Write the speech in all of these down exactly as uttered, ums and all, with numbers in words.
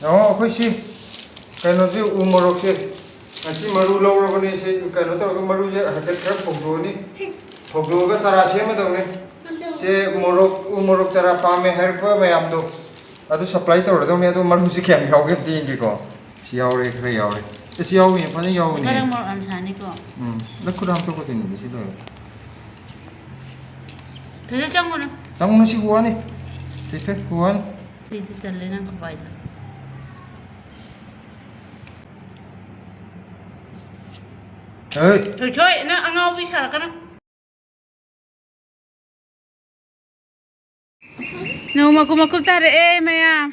ꯌꯦꯡꯉꯣ, ꯑꯩꯈꯣꯏ ꯁꯤ ꯀꯩꯅꯣꯁꯦ, ꯎ ꯃꯣꯔꯣꯛꯁꯦ ꯉꯁꯤ ꯃꯔꯨ ꯂꯧꯔꯕꯅꯦ꯫ ꯁꯤ ꯀꯩꯅꯣ ꯇꯧꯔꯒ ꯃꯔꯨꯁꯦ ꯍꯥꯏꯐꯦꯠ ꯈꯔ ꯐꯧꯗꯣꯛꯑꯅꯤ꯫ ꯐꯧꯗꯣꯛꯑꯒ ꯆꯥꯔꯥ ꯁꯦꯝꯃꯗꯧꯅꯦ꯫ ꯁꯦ ꯃꯣꯔꯣꯛ, ꯎ ꯃꯣꯔꯣꯛ ꯆꯥꯔꯥ ꯄꯥꯝꯃꯦ ꯍꯥꯏꯔꯛꯄ ꯃꯌꯥꯝꯗꯣ ꯑꯗꯨ ꯁꯄ꯭ꯂꯥꯏ ꯇꯧꯔꯗꯧꯅꯦ꯫ ꯑꯗꯣ ꯃꯔꯨꯁꯦ ꯀꯌꯥꯝ ꯌꯥꯎꯒꯦ ꯑꯝꯇ ꯌꯦꯡꯒꯦꯀꯣ꯫ ꯁꯤ ꯌꯥꯎꯔꯦ, ꯈꯔ ꯌꯥꯎꯔꯦ꯫ ꯑꯦ, ꯁꯤ ꯌꯥꯎꯏꯅꯦ, ꯐꯖꯅ ꯌꯥꯎꯏꯅꯦ꯫ ꯀꯔꯝ ꯃꯣꯔꯣꯛ ꯌꯥꯝ ꯁꯥꯅꯤꯀꯣ꯫ ꯎꯝ, ꯅꯪ ꯈꯨꯠ ꯍꯥꯝꯗꯣꯛꯀꯗꯣꯏꯅꯤꯗꯤ ꯁꯤ ꯂꯣꯏꯔꯒ꯫ ꯐꯖꯅ ꯆꯪꯉꯨꯅꯨ꯫ ꯆꯪꯉꯨꯅꯨ, ꯁꯤ ꯋꯥꯅꯤ꯫ ꯁꯤ ꯐꯦ, ꯋꯥꯅꯤ꯫ ꯑꯩꯗꯤ ꯇꯜꯂꯦ ꯅꯪ ꯈꯨꯄꯥꯏꯗꯣ꯫ ꯍꯦ꯫ ꯊꯣꯏꯊꯣꯏ, ꯅꯪ ꯑꯉꯥꯎꯕꯤ ꯁꯥꯔꯛꯀꯅꯨ꯫ ꯅꯣꯡ ꯃꯀꯨꯞ ꯃꯀꯨꯞ ꯇꯥꯔꯛꯑꯦ ꯃꯌꯥꯝ꯫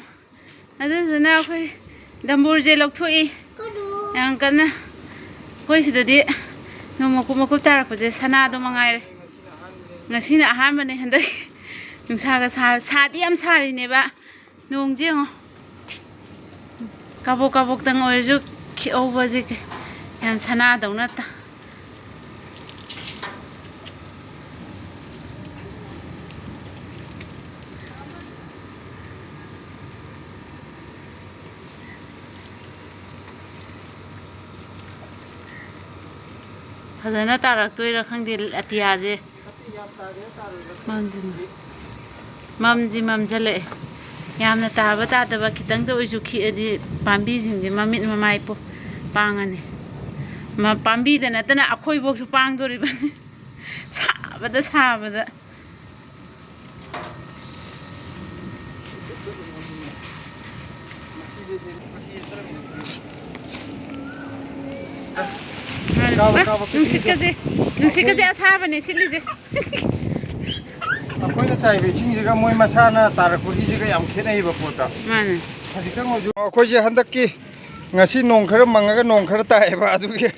ꯑꯗꯨꯗꯨꯅ ꯑꯩꯈꯣꯏ ꯗꯝꯕꯨꯔꯁꯦ ꯂꯧꯊꯣꯛꯏ꯫ ꯌꯥꯝ ꯀꯟꯅ ꯑꯩꯈꯣꯏ ꯁꯤꯗꯗꯤ ꯅꯣꯡ ꯃꯀꯨꯞ ꯃꯀꯨꯞ ꯇꯥꯔꯛꯄꯁꯦ ꯁꯅꯥꯗꯣ ꯃꯉꯥꯏꯔꯦ꯫ ꯉꯁꯤꯅ ꯑꯍꯥꯟꯕꯅꯦ ꯍꯟꯗꯛ꯫ ꯅꯨꯡꯁꯥꯒ ꯁꯥ-, ꯁꯥꯗꯤ ꯌꯥꯝ ꯁꯥꯔꯤꯅꯦꯕ꯫ ꯅꯣꯡꯁꯦ ꯌꯦꯡꯉꯣ꯫ ꯀꯥꯕꯣꯛ ꯀꯥꯕꯣꯛꯇꯪ ꯑꯣꯏꯔꯁꯨ ꯈꯤꯛꯍꯧꯕꯁꯦ ꯌꯥꯝ ꯁꯅꯥꯗꯧꯅ ꯇ-, ꯐꯖꯅ ꯇꯥꯔꯛꯇꯣꯏꯔꯥ ꯈꯪꯗꯦ ꯑꯇꯤꯌꯥꯁꯦ꯫ ꯃꯝꯁꯤ ꯃꯝ-, ꯃꯝꯁꯤ ꯃꯝꯁꯤꯜꯂꯛꯑꯦ꯫ ꯌꯥꯝꯅ ꯇꯥꯕ ꯇꯥꯗꯕ ꯈꯤꯇꯪꯗ ꯑꯣꯏꯁꯨ ꯈꯤꯛꯑꯗꯤ ꯄꯥꯝꯕꯤꯁꯤꯡꯁꯦ ꯃꯃꯤꯠ ꯃꯃꯥꯏ ꯄꯣ-, ꯄꯥꯡꯉꯅꯤ꯫ ꯃ-, ꯄꯥꯝꯕꯤꯗ ꯅꯠꯇꯅ ꯑꯩꯈꯣꯏꯐꯧꯁꯨ ꯄꯥꯡꯗꯣꯔꯤꯕꯅꯤ꯫ ꯁꯥꯕꯗ ꯁꯥꯕꯗ꯫ ꯀꯥꯕ, ꯀꯥꯕ, ꯅꯨꯡꯁꯤꯠꯀꯁꯦ, ꯅꯨꯡꯁꯤꯠꯀꯁꯦ ꯑꯁꯥꯕꯅꯦ ꯁꯤꯠꯂꯤꯁꯦ꯫ ꯑꯩꯈꯣꯏꯅ ꯆꯥꯏꯕ ꯏꯁꯤꯡꯁꯤꯒ ꯃꯣꯏ ꯃꯁꯥꯅ ꯇꯥꯔꯛꯄꯒꯤꯁꯤꯒ ꯌꯥꯝ ꯈꯦꯠꯅꯩꯕ ꯄꯣꯠꯇ꯫ ꯃꯥꯅꯦ꯫ ꯍꯧꯖꯤꯛꯇꯪ ꯑꯣꯏꯁꯨ ꯑꯩꯈꯣꯏꯁꯦ ꯍꯟꯗꯛꯀꯤ ꯉꯁꯤ ꯅꯣꯡ ꯈꯔ ꯃꯪꯉꯒ ꯅꯣꯡ ꯈꯔ ꯇꯥꯏꯌꯦꯕ, ꯑꯗꯨꯒꯤ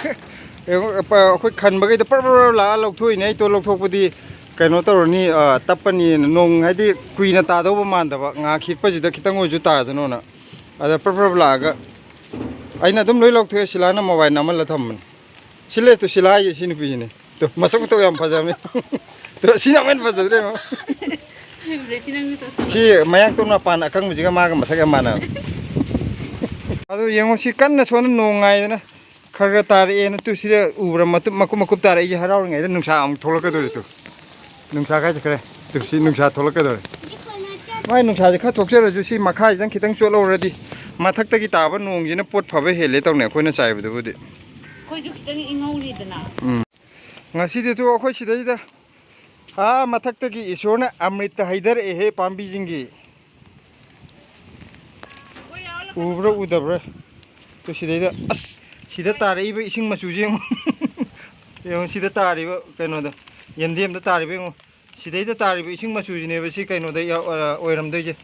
ꯑꯩꯈꯣꯏ ꯈꯟꯕꯈꯩꯗꯣ ꯄꯔ ꯄꯔ ꯂꯥꯛꯑ ꯂꯧꯊꯣꯛꯏꯅꯦ꯫ ꯑꯩ ꯇꯣ ꯂꯧꯊꯣꯛꯄꯗꯤ ꯀꯩꯅꯣ ꯇꯧꯔꯅꯤ, ꯑ, ꯇꯞꯄꯅꯤꯅ, ꯅꯣꯡ ꯍꯥꯏꯗꯤ ꯀꯨꯏꯅ ꯇꯥꯗꯧꯕ ꯃꯥꯟꯗꯕ, ꯉꯥꯏꯍꯥꯛ ꯈꯤꯛꯄꯁꯤꯗ ꯈꯤꯇꯪ ꯑꯣꯏꯁꯨ ꯇꯥꯁꯅꯨꯅ꯫ ꯑꯗ ꯄ꯭ꯔꯞ ꯄ꯭ꯔꯞ ꯂꯥꯛꯑꯒ ꯑꯩꯅ ꯑꯗꯨꯝ ꯂꯣꯏ ꯂꯧꯊꯣꯛꯑꯦ꯫ ꯁꯤꯂꯥꯅ ꯃꯣꯕꯥꯏꯜ ꯅꯝꯍꯜꯂ ꯊꯝꯕꯅꯤ꯫ ꯁꯤ ꯂꯩ ꯇꯨ, ꯁꯤꯂꯥ ꯍꯥꯏꯁꯦ ꯁꯤ ꯅꯨꯄꯤꯁꯤꯅꯦ꯫ ꯇꯨ, ꯃꯁꯛ ꯃꯇꯧ ꯌꯥꯝ ꯐꯖꯕꯅꯦ꯫ ꯇꯨ, ꯁꯤꯅ ꯑꯃꯨꯛ ꯍꯦꯟꯅ ꯐꯖꯗ꯭ꯔꯦ ꯌꯦꯡꯉꯣ꯫ ꯍꯩꯕ꯭ꯔꯦ ꯁꯤ ꯅꯪꯁꯨ ꯇꯧꯁꯜꯂꯣ꯫ ꯁꯤ ꯃꯌꯥꯡ ꯇꯣꯟ ꯃꯄꯥꯟ ꯑꯀꯪꯕꯁꯤꯒ ꯃꯥꯒ ꯃꯁꯛ ꯌꯥꯝ ꯃꯥꯟꯅꯕꯅꯦ꯫ ꯑꯗꯨ ꯌꯦꯡꯉꯣ, ꯁꯤ ꯀꯟꯅ ꯁꯣꯝꯗ ꯅꯣꯡ ꯉꯥꯏꯗꯅ ꯈꯔ ꯈꯔ ꯇꯥꯔꯛꯑꯦꯅ꯫ ꯇꯨ ꯁꯤꯗ ꯎꯕ꯭ꯔꯥ? ꯃꯇꯨꯞ ꯃꯀꯨꯞ ꯃꯀꯨꯞ ꯇꯥꯔꯛꯏꯁꯦ꯫ ꯍꯔꯥꯎꯔꯤꯉꯩꯗ ꯅꯨꯡꯁꯥ ꯑꯃꯨꯛ ꯊꯣꯛꯂꯛꯀꯗꯧꯔꯦ꯫ ꯇꯨ ꯅꯨꯡꯁꯥ ꯀꯥꯏ ꯆꯠꯈ꯭ꯔꯦ? ꯇꯨ ꯁꯤ ꯅꯨꯡꯁꯥ ꯊꯣꯛꯂꯛꯀꯗꯧꯔꯦ꯫ ꯃꯥꯏ ꯅꯨꯡꯁꯥꯁꯦ ꯈꯔ ꯊꯣꯛꯆꯔꯁꯨ, ꯁꯤ ꯃꯈꯥꯁꯤꯗꯪ ꯈꯤꯇꯪ ꯆꯣꯠꯍꯧꯔꯗꯤ, ꯃꯊꯛꯇꯒꯤ ꯇꯥꯕ ꯅꯣꯡꯁꯤꯅ ꯄꯣꯠ ꯐꯕ ꯍꯦꯜꯂꯦ ꯇꯧꯅꯦ ꯑꯩꯈꯣꯏꯅ ꯆꯥꯏꯕꯗꯨꯕꯨꯗꯤ꯫ ꯑꯩꯈꯣꯏꯁꯨ ꯈꯤꯇꯪ ꯏꯪꯍꯧꯔꯤꯗꯅ꯫ ꯎꯝ꯫ ꯉꯁꯤꯗꯤ ꯇꯨ ꯑꯩꯈꯣꯏ ꯁꯤꯗꯩꯗ, ꯑꯥ ꯃꯊꯛꯇꯒꯤ ꯏꯁꯣꯔꯅ ꯑꯃ꯭ꯔꯤꯠꯇ ꯍꯩꯊꯔꯛꯑꯦꯍꯦ ꯄꯥꯝꯕꯤꯁꯤꯡꯒꯤ꯫ ꯎꯕ꯭ꯔꯥ ꯎꯗꯕ꯭ꯔꯥ? ꯇꯨ ꯁꯤꯗꯩꯗ, ꯑꯁ, ꯁꯤꯗ ꯇꯥꯔꯛꯏꯕ ꯏꯁꯤꯡ ꯃꯆꯨꯁꯦ ꯌꯦꯡꯉꯣ꯫ ꯌꯦꯡꯉꯣ, ꯁꯤꯗ ꯇꯥꯔꯤꯕ ꯀꯩꯅꯣꯗꯣ, ꯌꯦꯟꯗꯦꯝꯗ ꯇꯥꯔꯤꯕ ꯌꯦꯡꯉꯣ꯫ ꯁꯤꯗꯩꯗ ꯇꯥꯔꯤꯕ ꯏꯁꯤꯡ ꯃꯆꯨꯁꯤꯅꯦꯕ ꯁꯤ ꯀꯩꯅꯣꯗ ꯌꯥꯎ-, ꯑ, ꯑꯣꯏꯔꯝꯗꯣꯏꯁꯦ꯫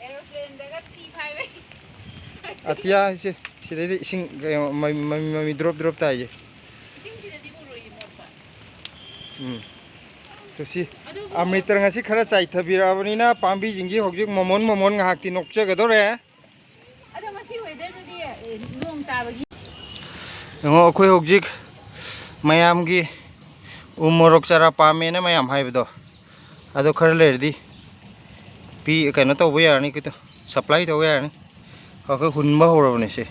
ꯑꯦꯔꯣꯄ꯭ꯂꯦꯟꯗꯒ ꯊꯤ ꯐꯥꯏꯕꯩ꯫ ꯑꯇꯤꯌꯥꯁꯦ, ꯁꯤꯗꯩꯗ ꯏꯁꯤꯡ ꯀꯩꯅꯣ ꯃꯃꯤ, ꯃꯃꯤ, ꯃꯃꯤ drop drop ꯇꯥꯏꯁꯦ꯫ ꯏꯁꯤꯡꯁꯤꯗꯗꯤ ꯎꯔꯣꯏꯌꯦ ꯃꯣꯠꯄ꯫ ꯎꯝ꯫ ꯇꯨ ꯁꯤ ꯑꯗꯨꯕꯨ ꯑꯃ꯭ꯔꯤꯇ ꯉꯁꯤ ꯈꯔ ꯆꯥꯏꯊꯕꯤꯔꯛꯑꯕꯅꯤꯅ ꯄꯥꯝꯕꯤꯁꯤꯡꯁꯤ ꯍꯧꯖꯤꯛ ꯃꯣꯃꯣꯟ ꯃꯣꯃꯣꯟ ꯉꯥꯏꯍꯥꯛꯇꯤ ꯅꯣꯛꯆꯒꯗꯧꯔꯦ꯫ ꯑꯗꯣ ꯉꯁꯤ weatherꯗꯨꯗꯤ, ꯑꯦ, ꯅꯣꯡ ꯇꯥꯕꯒꯤ꯫ ꯌꯦꯡꯉꯣ, ꯑꯩꯈꯣꯏ ꯍꯧꯖꯤꯛ ꯃꯌꯥꯝꯒꯤ ꯎ ꯃꯣꯔꯣꯛ ꯆꯥꯔꯥ ꯄꯥꯝꯃꯦꯅ ꯃꯌꯥꯝ ꯍꯥꯏꯕꯗꯣ, ꯑꯗꯣ ꯈꯔ ꯂꯩꯔꯗꯤ ꯄꯤ-, ꯀꯩꯅꯣ ꯇꯧꯕ ꯌꯥꯔꯅꯤ, ꯀꯩꯅꯣ, supply ꯇꯧꯕ ꯌꯥꯔꯅꯤ꯫ ꯑꯩꯈꯣꯏ ꯍꯨꯟꯕ ꯍꯧꯔꯕꯅꯤ ꯁꯦ꯫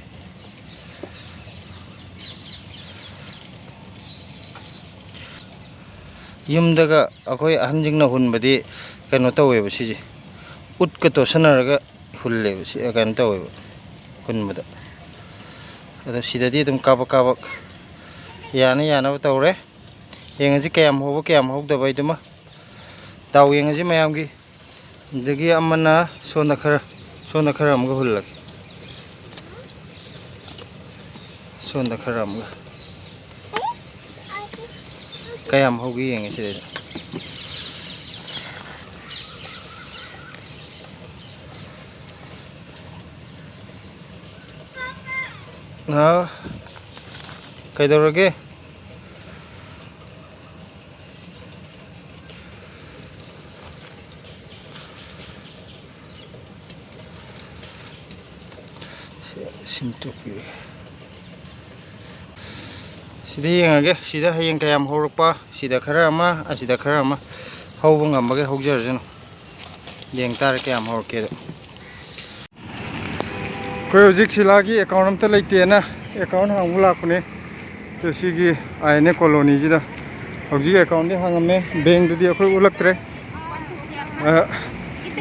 ꯌꯨꯝꯗꯒ ꯑꯩꯈꯣꯏ ꯑꯍꯟꯁꯤꯡꯅ ꯍꯨꯟꯕꯗꯤ ꯀꯩꯅꯣ ꯇꯧꯋꯦꯕ ꯁꯤꯁꯦ, ꯎꯠꯀ ꯇꯣꯠꯁꯟꯅꯔꯒ ꯍꯨꯜꯂꯦꯕ ꯁꯤ, ꯀꯩꯅꯣ ꯇꯧꯋꯦꯕ ꯍꯨꯟꯕꯗ꯫ ꯑꯗꯣ ꯁꯤꯗꯗꯤ ꯑꯗꯨꯝ ꯀꯥꯕꯛ ꯀꯥꯕꯛ ꯌꯥꯅ ꯌꯥꯅꯕ ꯇꯧꯔꯦ꯫ ꯌꯦꯡꯉꯁꯤ ꯀꯌꯥꯝ ꯍꯧꯕ ꯀꯌꯥꯝ ꯍꯧꯗꯕ ꯍꯥꯏꯗꯨꯃ꯫ ꯗꯥꯎ ꯌꯦꯡꯉꯁꯤ ꯃꯌꯥꯝꯒꯤ꯫ ꯑꯗꯒꯤ ꯑꯃꯅ ꯁꯣꯝꯗ ꯈꯔ, ꯁꯣꯝꯗ ꯈꯔ ꯑꯃꯒ ꯍꯨꯜꯂꯒꯦ꯫ ꯁꯣꯝꯗ ꯈꯔ ꯑꯃꯒ꯫ ꯀꯌꯥꯝ ꯍꯧꯒꯦ ꯌꯦꯡꯉꯦ ꯁꯤꯗꯩꯗ꯫ ꯑꯥ, ꯀꯩꯗꯧꯔꯒꯦ? ꯁꯤꯟꯇꯣꯛꯄꯤꯔꯒꯦ꯫ ꯁꯤꯗ ꯌꯦꯡꯉꯒꯦ, ꯁꯤꯗ ꯍꯌꯦꯡ ꯀꯌꯥꯝ ꯍꯧꯔꯛꯄ, ꯁꯤꯗ ꯈꯔ ꯑꯃ, ꯑꯁꯤꯗ ꯈꯔ ꯑꯃ, ꯍꯧꯕ ꯉꯝꯕꯒꯩ ꯍꯧꯖꯔꯁꯅꯨ꯫ ꯌꯦꯡ ꯇꯥꯔꯦ ꯀꯌꯥꯝ ꯍꯧꯔꯛꯀꯦꯗꯣ꯫ ꯑꯩꯈꯣꯏ ꯍꯧꯖꯤꯛ ꯁꯤꯂꯥꯒꯤ ꯑꯦꯀꯥꯎꯟ ꯑꯝꯇ ꯂꯩꯇꯦꯅ ꯑꯦꯀꯥꯎꯟ ꯍꯥꯡꯕ ꯂꯥꯛꯄꯅꯦ꯫ ꯑꯗꯣ ꯁꯤꯒꯤ ꯑꯥꯏ ꯑꯦꯟ ꯑꯦ ꯀꯣꯂꯣꯅꯤꯁꯤꯗ ꯍꯧꯖꯤꯛ ꯑꯦꯀꯥꯎꯟꯗꯤ ꯍꯥꯡꯉꯝꯃꯦ, ꯕꯦꯡꯗꯨꯗꯤ ꯑꯩꯈꯣꯏ ꯎꯠꯂꯛꯇ꯭ꯔꯦ꯫ ꯑ,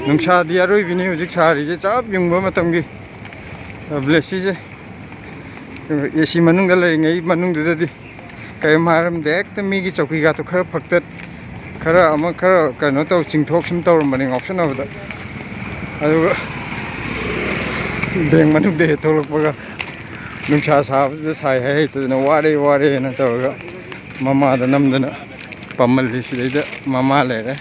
ꯅꯨꯡꯁꯥꯗꯤ ꯑꯔꯣꯏꯕꯤꯅꯤ ꯍꯧꯖꯤꯛ ꯁꯥꯔꯤꯁꯦ, ꯆꯞ ꯌꯨꯡꯕ ꯃꯇꯝꯒꯤ꯫ ꯑ, ꯕ꯭ꯂꯦꯁꯤꯁꯦ ꯑꯦ ꯁꯤ ꯃꯅꯨꯡꯗ ꯂꯩꯔꯤꯉꯩ ꯃꯅꯨꯡꯗꯨꯗꯗꯤ ꯀꯔꯤꯝ ꯍꯥꯏꯔꯝꯗꯦ꯫ ꯍꯦꯛꯇ ꯃꯤꯒꯤ ꯆꯧꯀꯤꯒꯥꯇꯣ ꯈꯔ ꯐꯛꯇꯠ, ꯈꯔ ꯑꯃ ꯈꯔ ꯀꯩꯅꯣ ꯇꯧ, ꯆꯤꯡꯊꯣꯛ ꯁꯨꯝ ꯇꯧꯔꯝꯕꯅꯤ ꯉꯥꯎꯁꯟꯅꯕꯗ꯫ ꯑꯗꯨꯒ ꯕꯦꯡ ꯃꯅꯨꯡꯗ ꯍꯦꯛ ꯊꯣꯛꯂꯛꯄꯒ ꯅꯨꯡꯁꯥ ꯁꯥꯕꯁꯤꯗ ꯁꯥꯏ ꯍꯥꯏ ꯍꯩꯇꯗꯅ "ꯋꯥꯔꯦ, ꯋꯥꯔꯦꯅ" ꯇꯧꯔꯒ ꯃꯃꯥꯗ ꯅꯝꯗꯅ ꯄꯝꯃꯜꯂꯤ꯫ ꯁꯤꯗꯩꯗ ꯃꯃꯥ ꯂꯩꯔꯦ꯫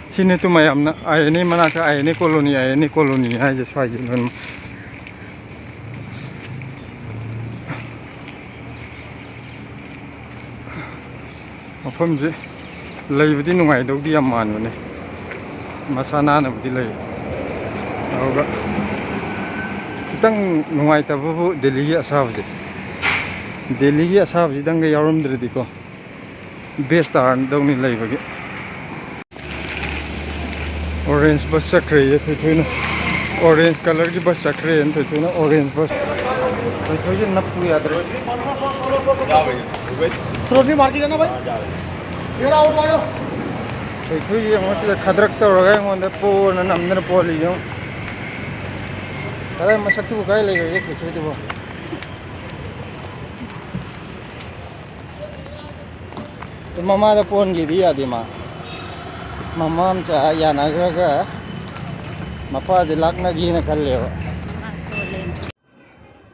ꯁꯤꯅꯤ ꯇꯨ ꯃꯌꯥꯝꯅ ꯑꯥꯏ ꯑꯦꯟ ꯑꯦ ꯃꯅꯥꯛꯇ I N A colony, I N A colony ꯍꯥꯏꯁꯦ ꯁ꯭ꯋꯥꯏꯁꯦ ꯂꯣꯏꯅꯃꯛ꯫ ꯃꯐꯝꯁꯦ ꯂꯩꯕꯗꯤ ꯅꯨꯡꯉꯥꯏꯗꯧꯗꯤ ꯌꯥꯝ ꯃꯥꯟꯕꯅꯦ, ꯃꯁꯥ ꯅꯥꯟꯅꯕꯨꯗꯤ ꯂꯩ꯫ ꯑꯗꯨꯒ ꯈꯤꯇꯪ ꯅꯨꯡꯉꯥꯏꯇꯕꯕꯨ ꯗꯦꯜꯂꯤꯒꯤ ꯑꯁꯥꯕꯁꯦ, ꯗꯦꯜꯂꯤꯒꯤ ꯑꯁꯥꯕꯁꯤꯗꯪꯒ ꯌꯥꯎꯔꯝꯗ꯭ꯔꯗꯤꯀꯣ, ꯕꯦꯁ ꯇꯥꯔꯗꯧꯅꯤ ꯂꯩꯕꯒꯤ꯫ ꯑꯣꯔꯦꯟꯖ ꯕꯁ ꯆꯠꯈ꯭ꯔꯦꯌꯦ ꯊꯣꯏꯊꯣꯏꯅ꯫ ꯑꯣꯔꯦꯟꯖ ꯀꯂꯔꯒꯤ ꯕꯁ ꯆꯠꯈ꯭ꯔꯦꯅ ꯊꯣꯏꯊꯣꯏꯅ ꯑꯣꯔꯦꯟꯖ ꯕꯁ꯫ ꯊꯣꯏꯊꯣꯏꯁꯦ ꯅꯞꯄꯨ ꯌꯥꯗ꯭ꯔꯦ꯫ सरोजनी मार्केट है ना भाई? ये रहा, ऑटो आ जाओ। ꯊꯣꯏꯊꯣꯏ ꯌꯦꯡꯉꯣ ꯁꯤꯗ ꯈꯗ꯭ꯔꯛ ꯇꯧꯔꯒ ꯑꯩꯉꯣꯟꯗ ꯄꯣꯅ ꯅꯝꯗꯅ ꯄꯣꯜꯂꯤ ꯌꯦꯡꯉꯣ꯫ ꯀꯗꯥꯏ ꯃꯁꯛꯇꯨꯕꯨ ꯀꯗꯥꯏ ꯂꯩꯈ꯭ꯔꯒꯦ ꯊꯣꯏꯊꯣꯏꯗꯨꯕꯨ? ꯃꯃꯥꯗ ꯄꯣꯟꯒꯦꯗꯤ ꯌꯥꯗꯦ ꯃꯥ꯫ ꯃꯃꯥ ꯃꯆꯥ ꯌꯥꯅꯈ꯭ꯔꯒ ꯃꯄꯥꯁꯦ ꯂꯥꯛꯅꯒꯦꯅ ꯈꯜꯂꯦꯕ꯫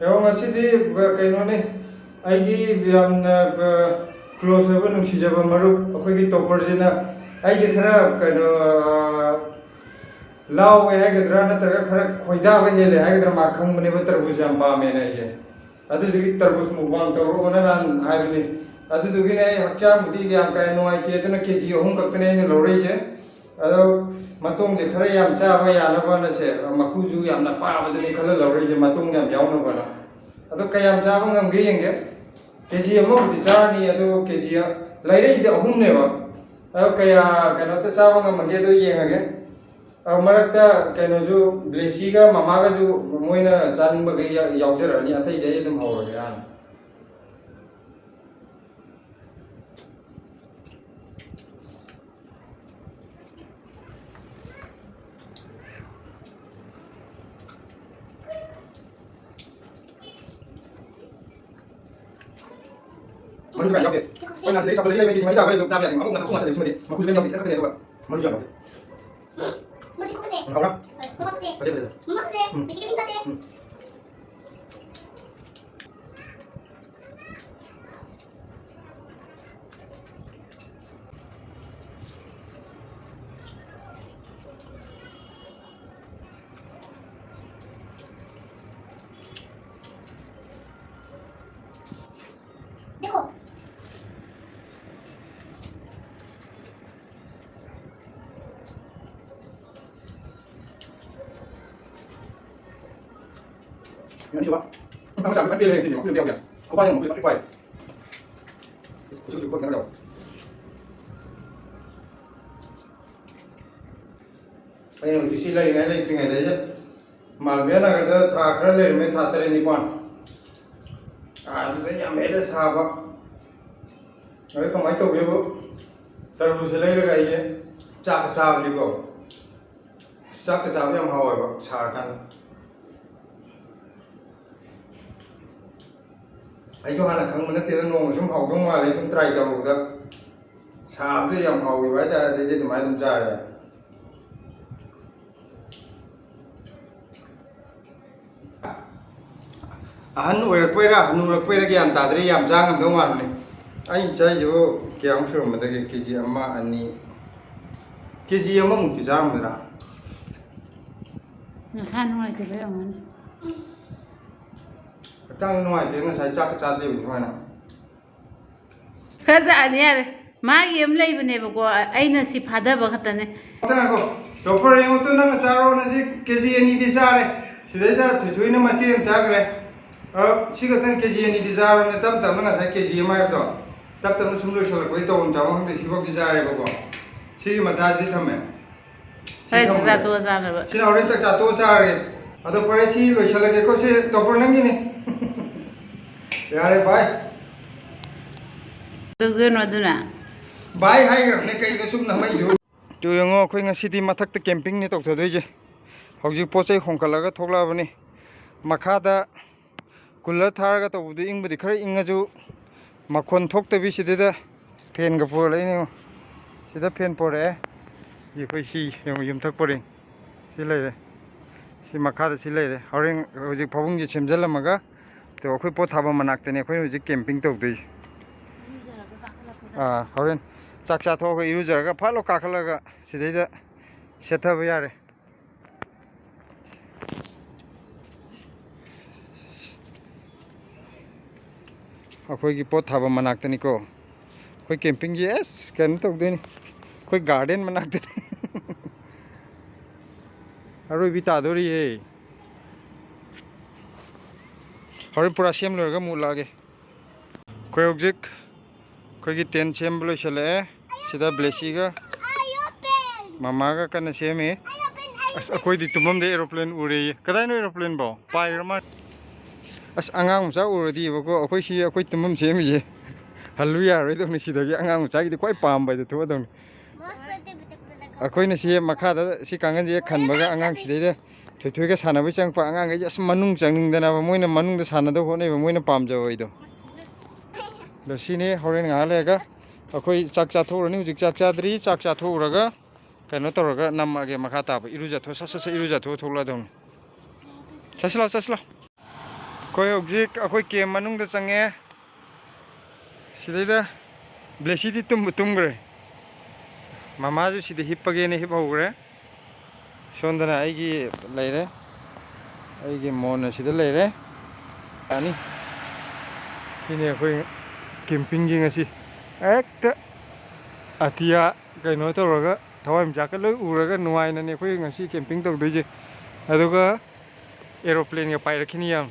ꯌꯦꯡꯉꯣ, ꯉꯁꯤꯗꯤ ꯀꯩꯅꯣꯅꯤ, ꯑꯩꯒꯤ ꯌꯥꯝꯅ ꯀ꯭ꯂꯣꯁ ꯑꯣꯏꯕ, ꯅꯨꯡꯁꯤꯖꯕ ꯃꯔꯨꯞ ꯑꯩꯈꯣꯏꯒꯤ ꯇꯣꯄꯔꯁꯤꯅ ꯑꯩꯁꯦ ꯈꯔ ꯀꯩꯅꯣ, ꯂꯥꯎꯋꯦ ꯍꯥꯏꯒꯗ꯭ꯔꯥ ꯅꯠꯇ꯭ꯔꯒ ꯈꯔ ꯈꯣꯏꯗꯥꯕ ꯍꯦꯜꯂꯦ ꯍꯥꯏꯒꯗ꯭ꯔꯥ, ꯃꯥ ꯈꯪꯕꯅꯦꯕ ꯇꯔꯕꯨꯖ ꯌꯥꯝ ꯄꯥꯝꯃꯦꯅ ꯑꯩꯁꯦ꯫ ꯑꯗꯨꯗꯨꯒꯤ ꯇꯔꯕꯨꯖ ꯃꯨꯛꯕꯥꯡ ꯇꯧꯔꯛꯑꯣꯅ ꯅꯍꯥꯟ ꯍꯥꯏꯕꯅꯤ꯫ ꯑꯗꯨꯗꯨꯒꯤꯅꯦ ꯑꯩ ꯍꯛꯆꯥꯡꯕꯨꯗꯤ ꯌꯥꯝ ꯀꯥ ꯍꯦꯟꯅ ꯅꯨꯡꯉꯥꯏꯇꯦ, ꯑꯗꯨꯅ ꯀꯦ ꯖꯤ ꯑꯍꯨꯝ ꯈꯛꯇꯅꯦ ꯑꯩꯅ ꯂꯧꯔꯛꯏꯁꯦ꯫ ꯑꯗꯣ ꯃꯇꯣꯡꯁꯦ ꯈꯔ ꯌꯥꯝ ꯆꯥꯕ ꯌꯥꯅꯕꯅ ꯁꯦ, ꯃꯀꯨꯁꯨ ꯌꯥꯝꯅ ꯄꯥꯕꯗꯨꯅꯤ ꯈꯜꯂ ꯂꯧꯔꯛꯏꯁꯦ, ꯃꯇꯣꯡ ꯌꯥꯝ ꯌꯥꯎꯅꯕꯅ꯫ ꯑꯗꯣ ꯀꯌꯥꯝ ꯆꯥꯕ ꯉꯝꯒꯦ ꯌꯦꯡꯒꯦ꯫ ꯀꯦ ꯖꯤ ꯑꯃꯕꯨꯗꯤ ꯆꯥꯔꯅꯤ, ꯑꯗꯣ ꯀꯦ ꯖꯤ ꯂꯩꯔꯛꯏꯁꯤꯗꯤ ꯑꯍꯨꯝꯅꯦꯕ꯫ ꯑꯗꯣ ꯀꯌꯥ ꯀꯩꯅꯣꯇ ꯆꯥꯕ ꯉꯝꯃꯒꯦ ꯑꯗꯣ ꯌꯦꯡꯉꯒꯦ꯫ ꯑ, ꯃꯔꯛꯇ ꯀꯩꯅꯣꯁꯨ, ꯕ꯭ꯂꯦꯁꯤꯒ ꯃꯃꯥꯒꯁꯨ ꯃꯣꯏꯅ ꯆꯥꯅꯤꯡꯕꯈꯩ ꯌꯥ-, ꯌꯥꯎꯖꯔꯛꯑꯅꯤ, ꯑꯇꯩꯗꯤ ꯑꯩ ꯑꯗꯨꯝ ꯍꯧꯔꯒꯦ ꯍꯥꯟꯅ꯫ ꯃꯔꯨ ꯀꯌꯥ ꯌꯥꯎꯗꯦ꯫ ꯑꯩꯈꯣꯏꯅ ꯁꯤꯗꯩ ꯁꯞꯄꯜꯁꯤ ꯂꯩꯕꯒꯤ ꯃꯔꯤ ꯇꯥꯕ ꯂꯩꯕꯗꯣ ꯆꯥꯕ ꯌꯥꯗꯦ꯫ ꯃꯕꯨꯛ ꯉꯥꯛꯇ ꯈꯣꯡ ꯉꯥꯛꯇ ꯂꯩꯕꯁꯤꯃꯗꯤ ꯃꯀꯨꯁꯨ ꯂꯣꯏ ꯌꯥꯎꯗꯦ꯫ ꯈꯤꯇꯪ ꯈꯛꯇꯅꯦ, ꯑꯗꯨꯒ ꯃꯔꯨꯁꯨ ꯌꯥꯝ ꯌꯥꯎꯗꯦ꯫ ꯃꯁꯤ ꯀꯨꯞꯄꯁꯦ꯫ ꯎꯝ, ꯍꯧꯔ꯫ ꯍꯣꯏ, ꯀꯨꯞꯄꯁꯦ꯫ ꯐꯖꯩ, ꯐꯖꯩ꯫ ꯃꯃꯥ ꯀꯨꯞꯄꯁꯦ꯫ ꯎꯝ꯫ ꯕꯤꯁꯀꯤꯠ ꯄꯤꯡ ꯀꯨꯞꯄꯁꯦ꯫ ꯎꯝ꯫ देखो। ꯌꯥꯅꯤ ꯁꯨꯕ꯫ ꯅꯪ ꯆꯥꯕ ꯐꯖꯅ ꯄꯦꯜꯂꯦ ꯉꯁꯤꯗꯤ, ꯃꯈꯨꯠ ꯑꯝꯇ ꯌꯥꯎꯗꯦ꯫ ꯈꯨꯄꯥꯛ ꯌꯦꯡꯉꯣ, ꯃꯈꯨꯠ ꯄꯥꯛ ꯄꯥꯛꯑꯦ꯫ ꯈꯨꯠꯁꯨ ꯈꯨꯠꯁꯨ ꯈꯨꯄꯥꯛ ꯈꯤꯇꯪ ꯌꯥꯎꯋꯦ꯫ ꯑꯩꯅ ꯍꯧꯖꯤꯛ ꯁꯤ ꯂꯩꯔꯤꯉꯩ ꯂꯩꯇ꯭ꯔꯤꯉꯩꯗ ꯑꯩꯁꯦ ꯃꯥꯜꯕꯤꯌꯥ ꯅꯒꯔꯗ ꯊꯥ ꯈꯔ ꯂꯩꯔꯝꯃꯦ, ꯊꯥ ꯇꯔꯦꯠ ꯅꯤꯄꯥꯜ꯫ ꯑꯗꯨꯗ ꯌꯥꯝ ꯍꯦꯟꯅ ꯁꯥꯕ꯫ ꯑꯗꯩ ꯀꯃꯥꯏꯅ ꯇꯧꯒꯦꯕꯨ, ꯇꯔꯕꯨꯖꯁꯦ ꯂꯩꯔꯒ ꯑꯩꯁꯦ ꯆꯥꯛꯀ ꯆꯥꯕꯁꯤꯀꯣ, ꯆꯥꯛꯀ ꯆꯥꯕ ꯌꯥꯝ ꯍꯥꯎꯋꯦꯕ ꯁꯥꯔꯀꯥꯟꯗ꯫ ꯑꯩꯁꯨ ꯍꯥꯟꯅ ꯈꯪꯕ ꯅꯠꯇꯦꯗ, ꯅꯣꯡꯃ ꯁꯨꯝ ꯍꯥꯎꯗꯧ ꯃꯥꯜꯂꯦ, ꯁꯨꯝ try ꯇꯧꯔꯨꯕꯗ ꯁꯥꯕꯗꯨꯗ ꯌꯥꯝ ꯍꯥꯎꯈꯤꯕ ꯍꯥꯏꯇꯥꯔꯦ, ꯑꯗꯩꯗꯤ ꯑꯗꯨꯃꯥꯏꯅ ꯑꯗꯨꯝ ꯆꯥꯔꯦ꯫ ꯑꯍꯟ ꯑꯣꯏꯔꯛꯄꯩꯔꯥ ꯍꯅꯨꯔꯛꯄꯩꯔꯥ ꯒ꯭ꯌꯥꯟ ꯇꯥꯗ꯭ꯔꯦ, ꯌꯥꯝ ꯆꯥ ꯉꯝꯗꯧ ꯃꯥꯟꯕꯅꯦ꯫ ꯑꯩꯅ ꯆꯥꯏꯁꯤꯕꯨ ꯀꯌꯥꯃꯨꯛ ꯁꯨꯔꯝꯃꯗꯒꯦ? ꯀꯦ ꯖꯤ ꯑꯃ, ꯑꯅꯤ, ꯀꯦ ꯖꯤ ꯑꯃꯃꯨꯛꯇꯤ ꯆꯥꯔꯝꯒꯗ꯭ꯔꯥ? ꯅꯁꯥ ꯅꯨꯡꯉꯥꯏꯇꯕꯩ ꯑꯣꯏꯔꯝꯒꯅꯤ꯫ ꯍꯛꯆꯥꯡ ꯅꯨꯡꯉꯥꯏꯇꯦ, ꯉꯁꯥꯏ ꯆꯥꯛꯀ ꯆꯥꯗꯦꯕ ꯁꯨꯃꯥꯏꯅ꯫ ꯈꯔ ꯆꯥꯔꯗꯤ ꯌꯥꯔꯦ꯫ ꯃꯥꯒꯤ ꯑꯃ ꯂꯩꯕꯅꯦꯕꯀꯣ, ꯑꯩꯅ ꯁꯤ ꯐꯥꯗꯕ ꯈꯛꯇꯅꯦ꯫ ꯑꯝꯇ ꯉꯥꯏꯈꯣ꯫ ꯆꯣꯄꯔ, ꯌꯦꯡꯉꯨ ꯇꯨ, ꯅꯪꯅ ꯆꯥꯔꯣꯅ ꯁꯤ ꯀꯦ ꯖꯤ ꯑꯅꯤꯗꯤ ꯆꯥꯔꯦ꯫ ꯁꯤꯗꯩꯗ ꯊꯣꯏꯊꯣꯏꯅ ꯃꯆꯦ ꯑꯃ ꯆꯥꯈ꯭ꯔꯦ꯫ ꯑ, ꯁꯤ ꯈꯛꯇꯪ ꯀꯦ ꯖꯤ ꯑꯅꯤꯗꯤ ꯆꯥꯔꯣꯅꯦ, ꯇꯞ ꯇꯞꯅ ꯉꯁꯥꯏ ꯀꯦ ꯖꯤ ꯑꯃ ꯍꯥꯏꯕꯗꯣ꯫ ꯇꯞ ꯇꯞꯅ ꯁꯨꯝ ꯂꯣꯏꯁꯤꯜꯂꯛꯄꯒꯤ ꯇꯧꯐꯝ ꯆꯥꯐꯝ ꯈꯪꯗꯦ, ꯁꯤꯐꯥꯎꯗꯤ ꯆꯥꯔꯦꯕꯀꯣ꯫ ꯁꯤꯒꯤ ꯃꯆꯥꯁꯤꯗꯤ ꯊꯝꯃꯦ꯫ ꯍꯣꯔꯦꯟ ꯆꯥꯛ ꯆꯥ ꯇꯣꯛꯑ ꯆꯥꯅꯕ꯫ ꯁꯤꯅ ꯍꯣꯔꯦꯟ ꯆꯥꯛ ꯆꯥ ꯇꯣꯛꯑ ꯆꯥꯔꯒꯦ꯫ ꯑꯗꯣ ꯐꯔꯦ, ꯁꯤ ꯂꯣꯏꯁꯤꯜꯂꯒꯦꯀꯣ꯫ ꯁꯤ ꯇꯣꯞꯄꯔ ꯅꯪꯒꯤꯅꯤ꯫ ꯌꯥꯔꯦ, ꯕꯥꯏ꯫ ꯇꯧꯗꯣꯏꯅꯣ ꯑꯗꯨꯅ? ꯕꯥꯏ ꯍꯥꯏꯈ꯭ꯔꯕꯅꯦ, ꯀꯩꯅꯣ ꯁꯨꯝ ꯅꯝꯃꯛꯏꯗꯨ? ꯇꯨ ꯌꯦꯡꯉꯣ, ꯑꯩꯈꯣꯏ ꯉꯁꯤꯗꯤ ꯃꯊꯛꯇ ꯀꯦꯝꯄꯤꯡꯅꯤ ꯇꯧꯊꯗꯣꯏꯁꯦ꯫ ꯍꯧꯖꯤꯛ ꯄꯣꯠ ꯆꯩ ꯍꯣꯡꯀꯠꯂꯒ ꯊꯣꯛꯂꯛꯑꯕꯅꯤ꯫ ꯃꯈꯥꯗ ꯀꯨꯂꯔ ꯊꯥꯔꯒ ꯇꯧꯕꯗꯨ ꯏꯪꯕꯨꯗꯤ ꯈꯔ ꯏꯪꯉꯁꯨ, ꯃꯈꯣꯟ ꯊꯣꯛꯇꯕꯤ ꯁꯤꯗꯩꯗ ꯐꯦꯟꯒ ꯄꯨꯔꯛꯏꯅꯦ꯫ ꯁꯤꯗ ꯐꯦꯟ ꯄꯨꯔꯛꯑꯦ꯫ ꯑꯩꯈꯣꯏ ꯁꯤ ꯌꯦꯡꯉꯣ, ꯌꯨꯝꯊꯛ ꯄꯔꯦꯡ ꯁꯤ ꯂꯩꯔꯦ꯫ ꯁꯤ ꯃꯈꯥꯗ ꯁꯤ ꯂꯩꯔꯦ꯫ ꯍꯣꯔꯦꯟ ꯍꯧꯖꯤꯛ ꯐꯃꯨꯡꯁꯦ ꯁꯦꯝꯖꯤꯜꯂꯝꯃꯒ, ꯑꯗꯣ ꯑꯩꯈꯣꯏ ꯄꯣꯠ ꯊꯥꯕ ꯃꯅꯥꯛꯇꯅꯦ ꯑꯩꯈꯣꯏꯅ ꯍꯧꯖꯤꯛ ꯀꯦꯝꯄꯤꯡ ꯇꯧꯗꯣꯏꯁꯦ꯫ ꯑꯥ, ꯍꯣꯔꯦꯟ ꯆꯥꯛ ꯆꯥꯊꯣꯛꯑꯒ ꯏꯔꯨꯖꯔꯒ ꯐꯠ ꯂꯥꯎ ꯀꯥꯈꯠꯂꯒ ꯁꯤꯗꯩꯗ ꯁꯦꯠꯊꯕ ꯌꯥꯔꯦ꯫ ꯑꯩꯈꯣꯏꯒꯤ ꯄꯣꯠ ꯊꯥꯕ ꯃꯅꯥꯛꯇꯅꯤꯀꯣ꯫ ꯑꯩꯈꯣꯏ ꯀꯦꯝꯄꯤꯡꯁꯦ ꯑꯁ ꯀꯩꯅꯣ ꯇꯧꯗꯣꯏꯅꯤ, ꯑꯩꯈꯣꯏ ꯒꯥꯔꯗꯦꯟ ꯃꯅꯥꯛꯇꯅꯤ꯫ ꯑꯔꯣꯏꯕꯤ ꯇꯥꯗꯣꯔꯤꯌꯦ꯫ ꯍꯣꯔꯦꯟ ꯄꯨꯔꯥ ꯁꯦꯝ ꯂꯣꯏꯔꯒ ꯑꯃꯨꯛ ꯎꯠꯂꯛꯑꯒꯦ꯫ ꯑꯩꯈꯣꯏ ꯍꯧꯖꯤꯛ ꯑꯩꯈꯣꯏꯒꯤ ꯇꯦꯟ ꯁꯦꯝꯕ ꯂꯣꯏꯁꯤꯜꯂꯛꯑꯦ꯫ ꯁꯤꯗ ꯕ꯭ꯂꯦꯁꯤꯒ ꯃꯃꯥꯒ ꯀꯟꯅ ꯁꯦꯝꯃꯤ꯫ ꯑꯁ, ꯑꯩꯈꯣꯏꯗꯤ ꯇꯨꯝꯐꯝꯗ ꯑꯦꯔꯣꯄ꯭ꯂꯦꯟ ꯎꯔꯦꯌꯦ꯫ ꯀꯗꯥꯏꯅꯣ ꯑꯦꯔꯣꯄ꯭ꯂꯦꯟꯕꯣ? ꯄꯥꯏꯈ꯭ꯔ ꯃꯥꯜꯂꯦ꯫ ꯑꯁ, ꯑꯉꯥꯡ ꯃꯆꯥ ꯎꯔꯗꯤꯕꯀꯣ, ꯑꯩꯈꯣꯏ ꯁꯤ ꯑꯩꯈꯣꯏ ꯇꯨꯝꯐꯝ ꯁꯦꯝꯃꯤꯁꯦ ꯍꯜꯂꯨ ꯌꯥꯔꯣꯏꯗꯧꯅꯤ꯫ ꯁꯤꯗꯒꯤ ꯑꯉꯥꯡ ꯃꯆꯥꯒꯤꯗꯤ ꯈ꯭ꯋꯥꯏ ꯄꯥꯝꯕ ꯍꯥꯏꯗꯣ ꯊꯣꯛꯑꯗꯧꯅꯤ꯫ ꯑꯩꯈꯣꯏꯅ ꯁꯤ ꯃꯈꯥꯗ ꯁꯤ ꯀꯥꯡꯈꯟꯁꯦ ꯈꯟꯕꯒ ꯑꯉꯥꯡ ꯁꯤꯗꯩꯗ ꯊꯣꯏꯊꯣꯏꯒ ꯁꯥꯟꯅꯕꯩ ꯆꯪꯉꯛꯄ ꯑꯉꯥꯡꯈꯩꯁꯦ ꯑꯁ ꯃꯅꯨꯡ ꯆꯪꯅꯤꯡꯗꯅꯕ, ꯃꯣꯏꯅ ꯃꯅꯨꯡꯗ ꯁꯥꯟꯅꯗꯧ ꯍꯣꯠꯅꯩꯕ, ꯃꯣꯏꯅ ꯄꯥꯝꯖꯕ ꯑꯩꯗꯣ꯫ ꯑꯗꯣ ꯁꯤꯅꯤ, ꯍꯣꯔꯦꯟ ꯉꯥꯏꯍꯥꯛ ꯂꯩꯔꯒ ꯑꯩꯈꯣꯏ ꯆꯥꯛ ꯆꯥꯊꯣꯛꯎꯔꯅꯤ꯫ ꯍꯧꯖꯤꯛ ꯆꯥꯛ ꯆꯥꯗ꯭ꯔꯤ꯫ ꯆꯥꯛ ꯆꯥꯊꯣꯛꯎꯔꯒ ꯀꯩꯅꯣ ꯇꯧꯔꯒ ꯅꯝꯃꯛꯑꯒꯦ ꯃꯈꯥ ꯇꯥꯕ꯫ ꯏꯔꯨꯖꯊꯣꯛ-, ꯁꯠ ꯁꯠ ꯁꯠ ꯏꯔꯨꯖꯊꯣꯛꯑ ꯊꯣꯛꯂꯛꯑꯗꯧꯅꯤ꯫ ꯆꯠꯁꯤꯜꯂꯣ, ꯆꯠꯁꯤꯜꯂꯣ꯫ ꯑꯩꯈꯣꯏ ꯍꯧꯖꯤꯛ ꯑꯩꯈꯣꯏ ꯀꯦꯝ ꯃꯅꯨꯡꯗ ꯆꯪꯉꯦ꯫ ꯁꯤꯗꯩꯗ ꯕ꯭ꯂꯦꯁꯤꯗꯤ ꯇꯨꯝꯕꯨ ꯇꯨꯝꯈ꯭ꯔꯦ꯫ ꯃꯃꯥꯁꯨ ꯁꯤꯗ ꯍꯤꯞꯄꯒꯦꯅ ꯍꯤꯞ ꯍꯧꯈ꯭ꯔꯦ꯫ ꯁꯣꯝꯗꯅ ꯑꯩꯒꯤ ꯂꯩꯔꯦ, ꯑꯩꯒꯤ ꯃꯣꯟ ꯑꯁꯤꯗ ꯂꯩꯔꯦ꯫ ꯌꯥꯅꯤ꯫ ꯁꯤꯅꯤ ꯑꯩꯈꯣꯏ ꯀꯦꯝꯄꯤꯡꯒꯤ ꯉꯁꯤ ꯍꯦꯛꯇ ꯑꯇꯤꯌꯥ ꯀꯩꯅꯣ ꯇꯧꯔꯒ ꯊꯋꯥꯟꯃꯤꯆꯥꯛꯀ ꯂꯣꯏ ꯎꯔꯒ ꯅꯨꯡꯉꯥꯏꯅꯅꯦ ꯑꯩꯈꯣꯏ ꯉꯁꯤ ꯀꯦꯝꯄꯤꯡ ꯇꯧꯗꯣꯏꯁꯦ꯫ ꯑꯗꯨꯒ ꯑꯦꯔꯣꯄ꯭ꯂꯦꯟꯒ ꯄꯥꯏꯔꯛꯈꯤꯅꯤ ꯌꯥꯝ꯫